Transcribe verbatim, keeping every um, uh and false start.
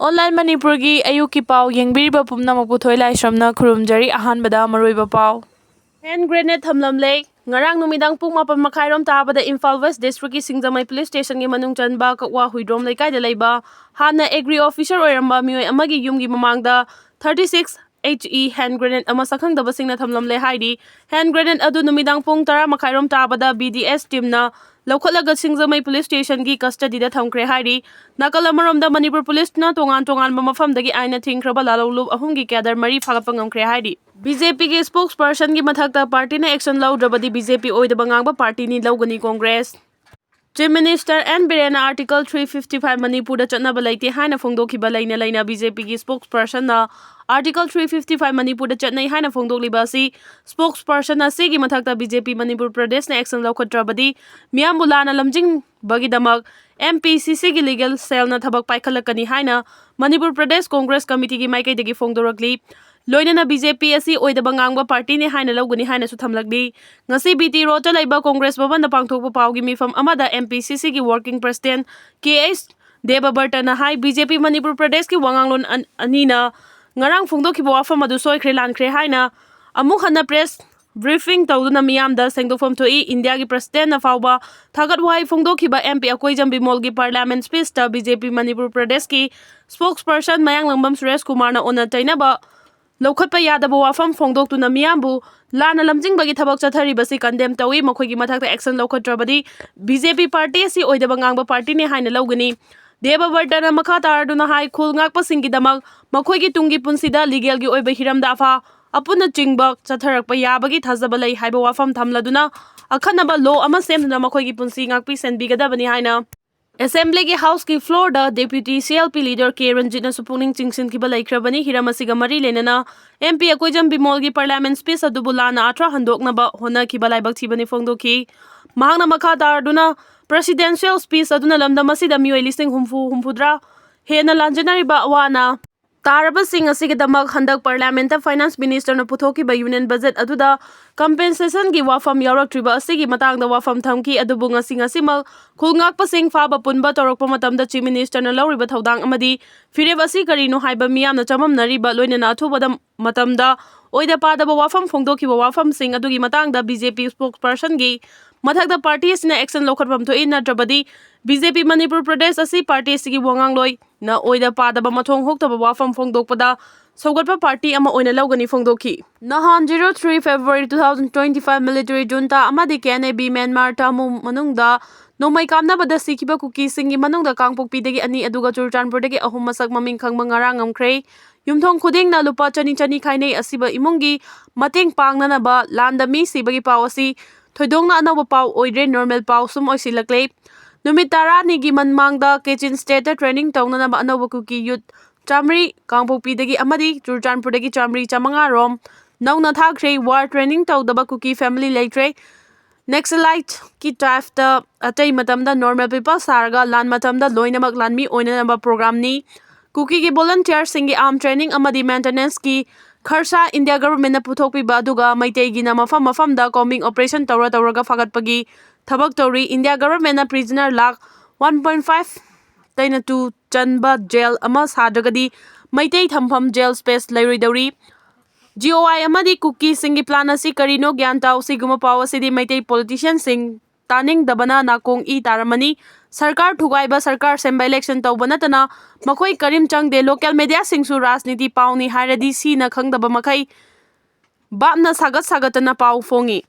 Online ꯃꯅꯤꯄꯨꯔꯒꯤ ꯑꯌꯨꯛꯀꯤ ꯄꯥꯎ ꯌꯦꯡꯕꯤꯔꯤꯕ ꯄꯨꯝꯅꯃꯛꯄꯨ ꯊꯣꯏ ꯂꯥꯏꯁ꯭ꯔꯝꯅ ꯈꯨꯔꯨꯝꯖꯔꯤ꯫ ꯑꯍꯥꯟꯕꯗ ꯃꯔꯨꯑꯣꯏꯕ ꯄꯥꯎ꯫ ꯍꯦꯟ ꯒ꯭ꯔꯦꯅꯦꯗ ꯊꯝꯂꯝꯂꯦ꯫ ꯉꯔꯥꯡ ꯅꯨꯃꯤꯗꯥꯡ ꯄꯨꯡ ꯃꯥꯄꯟ ꯃꯈꯥꯏꯔꯣꯝ ꯇꯥꯕꯗ ꯏꯝꯐꯥꯜ ꯋꯦꯁ꯭ꯠ ꯗꯤꯁꯇ꯭ꯔꯤꯛꯀꯤ ꯁꯤꯡꯖꯃꯩ ꯄꯨꯂꯤꯁ ꯁ꯭ꯇꯦꯁꯟꯒꯤ ꯃꯅꯨꯡ ꯆꯟꯕ ꯀꯛꯋꯥ ꯍꯨꯏꯗ꯭ꯔꯣꯝ ꯂꯩꯀꯥꯏꯗ ꯂꯩꯕ ꯍꯥꯟꯅ ꯑꯦꯒ꯭ꯔꯤ ꯑꯣꯐꯤꯁꯔ ꯑꯣꯏꯔꯝꯕ ꯃꯤꯑꯣꯏ ꯑꯃꯒꯤ ꯌꯨꯝꯒꯤ ꯃꯃꯥꯡꯗ thirty six H E hand grenade ꯑꯃ ꯁꯛꯈꯪꯗꯕꯁꯤꯡꯅ ꯊꯝꯂꯝꯂꯦ ꯍꯥꯏꯔꯤ꯫ ꯍꯦꯟ ꯒ꯭ꯔꯦꯅꯦꯗ ꯑꯗꯨ ꯅꯨꯃꯤꯗꯥꯡ ꯄꯨꯡ ꯇꯔꯥ ꯃꯈꯥꯏꯔꯣꯝ ꯇꯥꯕꯗ B D S ꯇꯤꯝꯅ ꯂꯧꯈꯠꯂꯒ ꯁꯤꯡꯖꯃꯩ ꯄꯨꯂꯤꯁ ꯁ꯭ꯇꯦꯁꯟꯒꯤ ꯀꯁꯇꯗꯤꯗ ꯊꯝꯈ꯭ꯔꯦ ꯍꯥꯏꯔꯤ꯫ ꯅꯥꯀꯜ ꯑꯃꯔꯣꯝꯗ ꯃꯅꯤꯄꯨꯔ ꯄꯨꯂꯤꯁꯅ ꯇꯣꯉꯥꯟ ꯇꯣꯉꯥꯟꯕ ꯃꯐꯝꯗꯒꯤ ꯑꯥꯏꯟꯅ ꯊꯤꯡꯈ꯭ꯔꯕ ꯂꯥꯂꯣꯡꯂꯨꯞ ꯑꯍꯨꯝꯒꯤ ꯀꯦꯗꯔ ꯃꯔꯤ ꯐꯥꯒꯠꯄ ꯉꯝꯈ꯭ꯔꯦ ꯍꯥꯏꯔꯤ꯫ B J P ꯒꯤ ꯁ꯭ꯄꯣꯛꯁ ꯄꯔꯁꯟꯒꯤ ꯃꯊꯛꯇ ꯄꯥꯔꯇꯤꯅ ꯑꯦꯛꯁꯟ ꯂꯧꯗ꯭ꯔꯕꯗꯤ B J P ꯑꯣꯏꯗꯕ ꯉꯥꯡꯕ ꯄꯥꯔꯇꯤꯅꯤ ꯂꯧꯒꯅꯤ ꯀꯣꯡꯒ꯭ꯔꯦꯁ꯫ ꯆꯤꯐ ꯃꯤꯅꯤꯁꯇꯔ ꯑꯦꯟ ꯕꯤꯔꯦꯟꯅ Article three fifty five ꯃꯅꯤꯄꯨꯔꯗ ꯆꯠꯅꯕ ꯂꯩꯇꯦ ꯍꯥꯏꯅ ꯐꯣꯡꯗꯣꯛꯈꯤꯕ ꯂꯩꯅ ꯂꯩꯅ B J P ꯒꯤ ꯁ꯭ꯄꯣꯛꯁ ꯄꯔꯁꯟꯅ Article three fifty five ꯃꯅꯤꯄꯨꯔꯗ ꯆꯠꯅꯩ ꯍꯥꯏꯅ ꯐꯣꯡꯗꯣꯛꯂꯤꯕ ꯑꯁꯤ ꯁ꯭ꯄꯣꯛꯁ ꯄꯔꯁꯟ ꯑꯁꯤꯒꯤ ꯃꯊꯛꯇ B J P ꯃꯅꯤꯄꯨꯔ ꯄ꯭ꯔꯗꯦꯁꯅ ꯑꯦꯛꯁꯟ ꯂꯧꯈꯠꯇ꯭ꯔꯕꯗꯤ ꯃꯤꯌꯥꯝꯕꯨ ꯂꯥꯟꯅ ꯂꯝꯖꯤꯡꯕꯒꯤꯗꯃꯛ M P C Cꯒꯤ ꯂꯤꯒꯦꯜ ꯁꯦꯜꯅ ꯊꯕꯛ ꯄꯥꯏꯈꯠꯂꯛꯀꯅꯤ ꯍꯥꯏꯅ ꯃꯅꯤꯄꯨꯔ ꯄ꯭ꯔꯗꯦꯁ ꯀꯣꯡꯒ꯭ꯔꯦꯁ ꯀꯃꯤꯇꯤꯒꯤ ꯃꯥꯏꯀꯩꯗꯒꯤ ꯐꯣꯡꯗꯣꯔꯛꯂꯤ꯫ ꯂꯣꯏꯅꯅ B J P ꯑꯁꯤ ꯑꯣꯏꯗꯕ ꯉꯥꯡꯕ ꯄꯥꯔꯇꯤꯅꯤ ꯍꯥꯏꯅ ꯂꯧꯒꯅꯤ ꯍꯥꯏꯅꯁꯨ ꯊꯝꯂꯛꯂꯤ꯫ ꯉꯁꯤ B T ꯔꯣꯗꯇ ꯂꯩꯕ ꯀꯣꯡꯒ꯭ꯔꯦꯁ ꯚꯕꯟꯗ ꯄꯥꯡꯊꯣꯛꯄ ꯄꯥꯎꯒꯤ ꯃꯤꯐꯝ ꯑꯃꯗ M P C Cꯒꯤ working president K H ꯗꯦꯕꯕꯔꯇꯅ ꯍꯥꯏ, B J P ꯃꯅꯤꯄꯨꯔ ꯄ꯭ꯔꯗꯦꯁꯀꯤ ꯋꯥꯉꯥꯡꯂꯣꯟ ꯑꯟ-, ꯑꯅꯤꯅ ꯉꯔꯥꯡ ꯐꯣꯡꯗꯣꯛꯈꯤꯕ ꯋꯥꯐꯝ ꯑꯗꯨ ꯁꯣꯏꯈ꯭ꯔꯦ ꯂꯥꯟꯈ꯭ꯔꯦ ꯍꯥꯏꯅ ꯑꯃꯨꯛ ꯍꯟꯅ press briefing ꯇꯧꯗꯨꯅ ꯃꯤꯌꯥꯝꯗ ꯁꯦꯡꯗꯣꯛꯐꯝ ꯊꯣꯛꯏ꯫ ꯏꯟꯗꯤꯌꯥꯒꯤ ꯄ꯭ꯔꯁꯤꯗꯦꯟꯅ ꯐꯥꯎꯕ ꯊꯥꯒꯠ ꯋꯥꯍꯩ ꯐꯣꯡꯗꯣꯛꯈꯤꯕ M P Akoijam ꯕꯤꯃꯣꯜꯒꯤ parliament speechꯇ B J P Manipur ꯄ꯭ꯔꯗꯦꯁꯀꯤ spokesperson ꯃꯌꯥꯡꯂꯪꯕꯝ ꯁꯨꯔꯦꯁ ꯀꯨꯃꯥꯔꯅ ꯑꯣꯟꯅ ꯇꯩꯅꯕ ꯂꯧꯈꯠꯄ ꯌꯥꯗꯕ ꯋꯥꯐꯝ ꯐꯣꯡꯗꯣꯛꯇꯨꯅ ꯃꯤꯌꯥꯝꯕꯨ ꯂꯥꯟꯅ ꯂꯝꯖꯤꯡꯕꯒꯤ ꯊꯕꯛ ꯆꯠꯊꯔꯤꯕꯁꯤ condemn ꯇꯧꯏ꯫ ꯃꯈꯣꯏꯒꯤ ꯃꯊꯛꯇ action ꯂꯧꯈꯠꯇ꯭ꯔꯕꯗꯤ B J P party ꯑꯁꯤ ꯑꯣꯏꯗꯕ ꯉꯥꯡꯕ ꯄꯥꯔꯇꯤꯅꯤ ꯍꯥꯏꯅ ꯂꯧꯒꯅꯤ꯫ ꯗꯦꯕꯕꯔꯇꯅ ꯃꯈꯥ ꯇꯥꯔꯗꯨꯅ ꯍꯥꯏ, ꯈꯨꯜ ꯉꯥꯛꯄꯁꯤꯡꯒꯤꯗꯃꯛ ꯃꯈꯣꯏꯒꯤ ꯇꯨꯡꯒꯤ ꯄꯨꯟꯁꯤꯗ legalꯒꯤ ꯑꯣꯏꯕ ꯍꯤꯔꯝꯗ ꯑꯐ ꯑꯄꯨꯟꯅꯆꯤꯡꯕ ꯆꯠꯊꯔꯛꯄ ꯌꯥꯕꯒꯤ ꯊꯥꯖꯕ ꯂꯩ ꯍꯥꯏꯕ ꯋꯥꯐꯝ ꯊꯝꯂꯗꯨꯅ ꯑꯈꯟꯅꯕ law ꯑꯃ ꯁꯦꯝꯗꯨꯅ ꯃꯈꯣꯏꯒꯤ ꯄꯨꯟꯁꯤ ꯉꯥꯛꯄꯤ ꯁꯦꯟꯕꯤꯒꯗꯕꯅꯤ ꯍꯥꯏꯅ Assemblyꯒꯤ Houseꯀꯤ floorꯗ Deputy C L P leader K ꯔꯟꯖꯤꯠꯅꯁꯨ ꯄꯨꯛꯅꯤꯡ ꯆꯤꯡꯁꯤꯟꯈꯤꯕ ꯂꯩꯈ꯭ꯔꯕꯅꯤ꯫ ꯍꯤꯔꯝ ꯑꯁꯤꯒ ꯃꯔꯤ ꯂꯩꯅꯅ M P Akoijam ꯕꯤꯃꯣꯜꯒꯤ parliament speech ꯑꯗꯨꯕꯨ ꯂꯥꯟꯅ ꯑꯥꯔꯊ ꯍꯟꯗꯣꯛꯅꯕ ꯍꯣꯠꯅꯈꯤꯕ ꯂꯥꯏꯕꯛ ꯊꯤꯕꯅꯤ ꯐꯣꯡꯗꯣꯛꯈꯤ꯫ ꯃꯍꯥꯛꯅ ꯃꯈꯥ ꯇꯥꯔꯗꯨꯅ presidential speech ꯑꯗꯨꯅ ꯂꯝꯗꯝ ꯑꯁꯤꯗ ꯃꯤꯑꯣꯏ ꯂꯤꯁꯤꯡ ꯍꯨꯝꯐꯨ, ꯍꯨꯝꯐꯨꯇꯔꯥ ꯍꯦꯟꯅ ꯂꯥꯟꯖꯦꯟꯅꯔꯤꯕ ꯑꯋꯥ ꯑꯅꯥ ꯇꯥꯔꯕꯁꯤꯡ ꯑꯁꯤꯒꯤꯗꯃꯛ ꯍꯟꯗꯛ Parliament ꯇ Finance Minister ꯅ ꯄꯨꯊꯣꯛꯈꯤꯕ Union Budget ꯑꯗꯨꯗ compensation ꯒꯤ ꯋꯥꯐꯝ ꯌꯥꯎꯔꯛꯇ꯭ꯔꯤꯕ ꯑꯁꯤꯒꯤ ꯃꯇꯥꯡꯗ ꯋꯥꯐꯝ ꯊꯝꯈꯤ꯫ ꯑꯗꯨꯕꯨ ꯉꯁꯤ ꯉꯁꯤꯃꯛ ꯈꯨꯜ ꯉꯥꯛꯄꯁꯤꯡ ꯐꯥꯕ ꯄꯨꯟꯕ ꯇꯧꯔꯛꯄ ꯃꯇꯝꯗ Chief Minister ꯅ ꯂꯧꯔꯤꯕ ꯊꯧꯗꯥꯡ ꯑꯃꯗꯤ ꯐꯤꯔꯦꯞ ꯑꯁꯤ ꯀꯔꯤꯅꯣ ꯍꯥꯏꯕ ꯃꯤꯌꯥꯝꯅ ꯆꯃꯝꯅꯔꯤꯕ, ꯂꯣꯏꯅꯅ ꯑꯊꯨꯕꯗ ꯃꯇꯝꯗ ꯑꯣꯏꯗ ꯄꯥꯗꯕ ꯋꯥꯐꯝ ꯐꯣꯡꯗꯣꯛꯈꯤꯕ ꯋꯥꯐꯝꯁꯤꯡ ꯑꯗꯨꯒꯤ ꯃꯇꯥꯡꯗ B J P spokesperson ꯒꯤ ꯃꯊꯛꯇ party ꯑꯁꯤꯅ action ꯂꯧꯈꯠꯐꯝ ꯊꯣꯛꯏ, ꯅꯠꯇ꯭ꯔꯕꯗꯤ B J P Manipur Pradesh ꯑꯁꯤ party ꯑꯁꯤꯒꯤ ꯋꯥꯉꯥꯡꯂꯣꯏꯅ ꯑꯣꯏꯗ ꯄꯥꯗꯕ ꯃꯊꯣꯡ ꯍꯣꯛꯇꯕ ꯋꯥꯐꯝ ꯐꯣꯡꯗꯣꯛꯄꯗ ꯁꯧꯒꯠꯄ party ꯑꯃ ꯑꯣꯏꯅ ꯂꯧꯒꯅꯤ ꯐꯣꯡꯗꯣꯛꯈꯤ꯫ ꯅꯍꯥꯟ zero three February two thousand twenty five military junta ꯑꯃꯗꯤ K N A B Myanmar ꯇꯃꯨ ꯃꯅꯨꯡꯗ ꯅꯣꯡꯃꯩ ꯀꯥꯞꯅꯕꯗ ꯁꯤꯈꯤꯕ ꯀꯨꯀꯤꯁꯤꯡꯒꯤ ꯃꯅꯨꯡꯗ ꯀꯥꯡꯄꯣꯛꯄꯤꯗꯒꯤ ꯑꯅꯤ ꯑꯗꯨꯒ ꯆꯨꯔꯆꯥꯟꯄꯨꯔꯗꯒꯤ ꯑꯍꯨꯝ ꯃꯁꯛ ꯃꯃꯤꯡ ꯈꯪꯕ ꯉꯔꯥꯡ ꯉꯝꯈ꯭ꯔꯦ꯫ ꯌꯨꯝꯊꯣꯡ ꯈꯨꯗꯤꯡꯅ ꯂꯨꯄꯥ ꯆꯅꯤ ꯆꯅꯤ ꯈꯥꯏꯅꯩ꯫ ꯑꯁꯤꯕ ꯏꯃꯨꯡꯒꯤ ꯃꯇꯦꯡ ꯄꯥꯡꯅꯅꯕ ꯂꯥꯟꯗ ꯃꯤ ꯁꯤꯕꯒꯤ ꯄꯥꯎ ꯑꯁꯤ ꯊꯣꯏꯗꯣꯛꯅ ꯑꯅꯧꯕ ꯄꯥꯎ ꯑꯣꯏꯗ꯭ꯔꯦ, normal ꯄꯥꯎ ꯁꯨꯝ ꯑꯣꯏꯁꯤꯜꯂꯛꯂꯦ꯫ ꯅꯨꯃꯤꯠ ꯇꯔꯥꯅꯤꯒꯤ ꯃꯃꯥꯡꯗ Kachin State ꯇ training ꯇꯧꯅꯅꯕ ꯑꯅꯧꯕ ꯀꯨꯀꯤ youth ꯆꯥꯃꯔꯤ ꯀꯥꯡꯄꯣꯛꯄꯤꯗꯒꯤ ꯑꯃꯗꯤ ꯆꯨꯔꯆꯥꯟꯄꯨꯔꯗꯒꯤ ꯆꯥꯃꯔꯤ ꯆꯥꯃꯉꯥ ꯔꯣꯝ ꯅꯧꯅ ꯊꯥꯈ꯭ꯔꯦ꯫ War training ꯇꯧꯗꯕ ꯀꯨꯀꯤ family ꯂꯩꯇ꯭ꯔꯦ꯫ Naxalite ꯀꯤ type ꯇ ꯑꯇꯩ ꯃꯇꯝꯗ normal people ꯁꯥꯔꯒ ꯂꯥꯟ ꯃꯇꯝꯗ ꯂꯣꯏꯅꯃꯛ ꯂꯥꯟꯃꯤ ꯑꯣꯏꯅꯅꯕ program ꯅꯤ꯫ ꯀꯨꯀꯤꯒꯤ volunteer ꯁꯤꯡꯒꯤ arm training ꯑꯃꯗꯤ maintenance ꯀꯤ ꯈꯔꯁꯥ India government ꯅ ꯄꯨꯊꯣꯛꯄꯤꯕ, ꯑꯗꯨꯒ ꯃꯩꯇꯩꯒꯤꯅ ꯃꯐꯝ ꯃꯐꯝꯗ combing operation ꯇꯧꯔ ꯇꯧꯔꯒ ꯐꯥꯒꯠꯄꯒꯤ ꯊꯕꯛ ꯇꯧꯔꯤ꯫ India government ꯅ prisoner lakh one point five ꯇꯩꯅ two ꯆꯟꯕ jail ꯑꯃ ꯁꯥꯗ꯭ꯔꯒꯗꯤ ꯃꯩꯇꯩ ꯊꯝꯐꯝ jail space ꯂꯩꯔꯣꯏꯗꯧꯔꯤ꯫ G O I ꯑꯃꯗꯤ ꯀꯨꯀꯤꯁꯤꯡꯒꯤ plan ꯑꯁꯤ ꯀꯔꯤꯅꯣ ꯒ꯭ꯌꯥꯟ ꯇꯥꯎ꯫ ꯁꯤꯒꯨꯝꯕ ꯄꯥꯎ ꯑꯁꯤꯗꯤ ꯃꯩꯇꯩ politician ꯁꯤꯡ ꯇꯥꯅꯤꯡꯗꯕꯅ ꯅꯥꯀꯣꯡ ꯏ ꯇꯥꯔꯝꯃꯅꯤ꯫ ꯁꯔꯀꯥꯔ ꯊꯨꯒꯥꯏꯕ, ꯁꯔꯀꯥꯔ ꯁꯦꯝꯕ, election ꯇꯧꯕ ꯅꯠꯇꯅ ꯃꯈꯣꯏ ꯀꯔꯤꯝ ꯆꯪꯗꯦ꯫ Local media ꯁꯤꯡꯁꯨ ꯔꯥꯖꯅꯤꯇꯤ ꯄꯥꯎꯅꯤ ꯍꯥꯏꯔꯗꯤ ꯁꯤꯅ ꯈꯪꯗꯕ ꯃꯈꯩ ꯚꯥꯞꯅ ꯁꯥꯒꯠ ꯁꯥꯒꯠꯇꯅ ꯄꯥꯎ ꯐꯣꯡꯉꯤ꯫